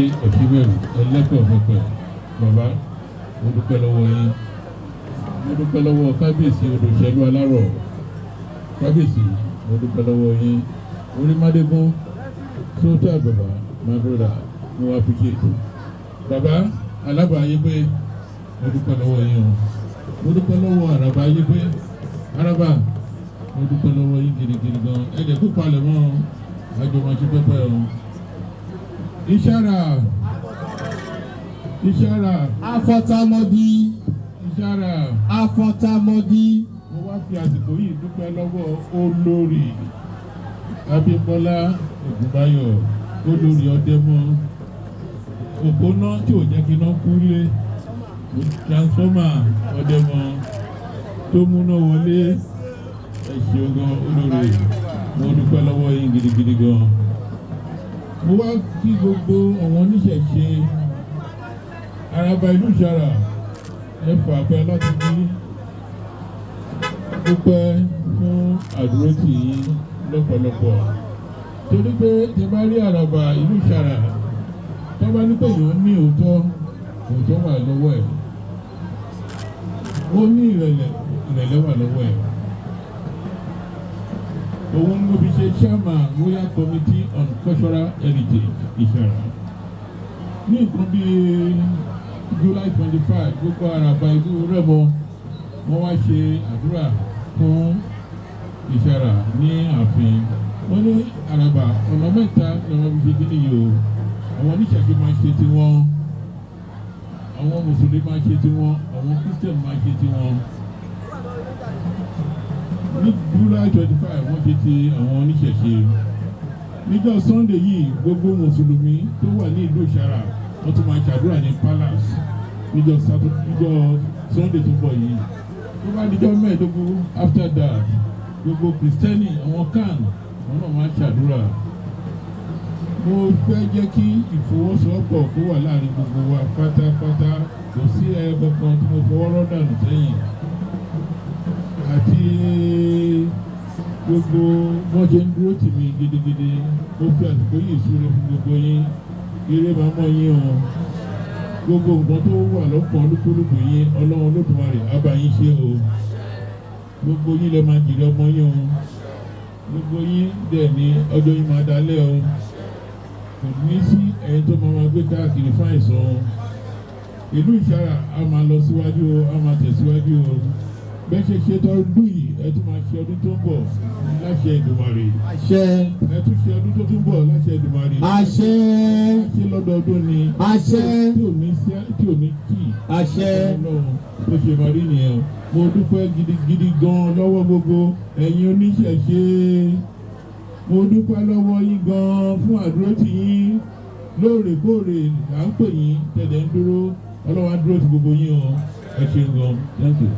Òṣìbẹ̀rù ẹlẹ́pẹ̀ ọ̀pẹ̀ bàbá, mo dúpẹ́ lọ́wọ́ yín. Mo dúpẹ́ lọ́wọ́ kábíyèsí Odòṣèlú Alárọ̀. Kábíyèsí, mo dúpẹ́ lọ́wọ́ yín. Orímádégún sótà bàbá, my brother, mo appreciate bàbá alábàáyé pé mo dúpẹ́ lọ́wọ́ yín o. Mo dúpẹ́ lọ́wọ́ àràbà yé pé àràbà, mo dúpẹ́ lọ́wọ́ yín gidigidi gan. Ẹ jẹ́ kó palẹ̀ mọ́ àjọ máa ṣe pẹ́pẹ́ o. Ìṣàrà, Ìṣàrà. Afọtamọdí. Ìṣàrà. Afọtamọdí. Mo wá fi àsìkò yìí dúpẹ́ lọ́wọ́ olórí Abímbọ́lá Ògúnbáyọ̀, olórí Ọdẹmọ, òpónà tí ò jẹ́ kí iná kú lé, transformer Ọdẹmọ tó múná wọlé. Ẹ ṣeun gan, olórí. Mo dúpẹ́ lọ́wọ́ yín gidigidi gan. Mo wá kí gbogbo àwọn oníṣẹ̀ṣe araba ìlú Ìṣàrà. Ẹ fà pẹ́ láti bí dúpẹ́ fún àdúrótì yín lọ́pọ̀lọpọ̀, torí pé tẹ bá rí àràbà ìlú Ìṣàrà, tó bá ní pé èèyàn ní òótọ́, òótọ́ wà lọ́wọ́ ẹ̀. Ó ní ìrẹ̀lẹ̀, ìrẹ̀lẹ̀ wà lọ́wọ́ ẹ̀. Òun ni mo fi ṣe chairman Royal Committee on Cultural Heritage Ìṣàrà. Ní nǹkan bíi July 25, gbogbo àràbà ìlú Rẹ́mọ, wọ́n wá ṣe àdúrà fún Ìṣàrà ní ààfin. Wọ́n ní àràbà ọ̀nà mẹ́ta ni wọ́n fi ṣe kíní yìí o. Àwọn oníṣẹ̀ṣe máa ṣe tiwọn, àwọn mùsùlùmí máa ṣe tiwọn, àwọn Christian máa ṣe tiwọn. Ní July 25, wọ́n ṣe ti àwọn oníṣẹ̀ṣe. Níjọ́ Sunday yìí, gbogbo mùsùlùmí tó wà ní ìlú Ìṣàrà, wọ́n tún máa ṣàdúrà ní palace níjọ́ Saturday, níjọ́ Sunday tó ń bọ̀ yìí. Tó bá dijọ́ 15 after that, gbogbo Kristẹni, àwọn CAN, àwọn náà máa ṣàdúrà. Mo fẹ́ jẹ́ kí ìfọwọ́sowọ́pọ̀ kó wà láàrin gbogbo wa pátápátá. Kò sí ẹ kankan tí mo fọwọ́ rọ́ dànù sẹ́yìn àti gbogbo wọ́n ṣe ń dúró tì mí gidigidi. Mo fi àsìkò yìí súre fún gbogbo yín. Eré máa mọ́ yín o. Gbogbo nǹkan tó wà lọ́kàn olúkúlùkù yín, Ọlọ́run Olódùmarè á bá yín ṣe o. Gbogbo yín lè máa jèrè ọmọ yín o. Gbogbo yín dẹ̀ ní ọjọ́ yín máa dalẹ̀ o. Kò ní sí ẹni tó máa gbé káàkiri fún àìsàn o. Ìlú Ìṣàrà á máa lọ síwájú o, á máa tẹ̀síwájú o. Bẹ́ẹ̀ ṣe ṣe tọdún yìí, ẹ tún máa ṣe ọdún tó ń bọ̀ láṣẹ Èdùmàrè. Àṣẹ. Ẹ tún ṣe ọdún tó tún bọ̀ láṣẹ Èdùmàrè. Àṣẹ. Ṣe lọ́dọọdún ni. Àṣẹ. Tí ò ní sí, tí ò ní kì. Àṣẹ. Ọlọ́run tó ṣe máa rí nìyẹn. Mo dúpẹ́ gidigidi gan lọ́wọ́ gbogbo ẹ̀yin oníṣẹ̀ṣe. Mo dúpẹ́ lọ́wọ́ yín gan fún àdúrótì yín lóòrèkóòrè. À ń pè yín, tẹ̀lé ń dúró. Ọlọ́run á dúró ti gbogbo yín o. Ẹ ṣeun gan, thank you.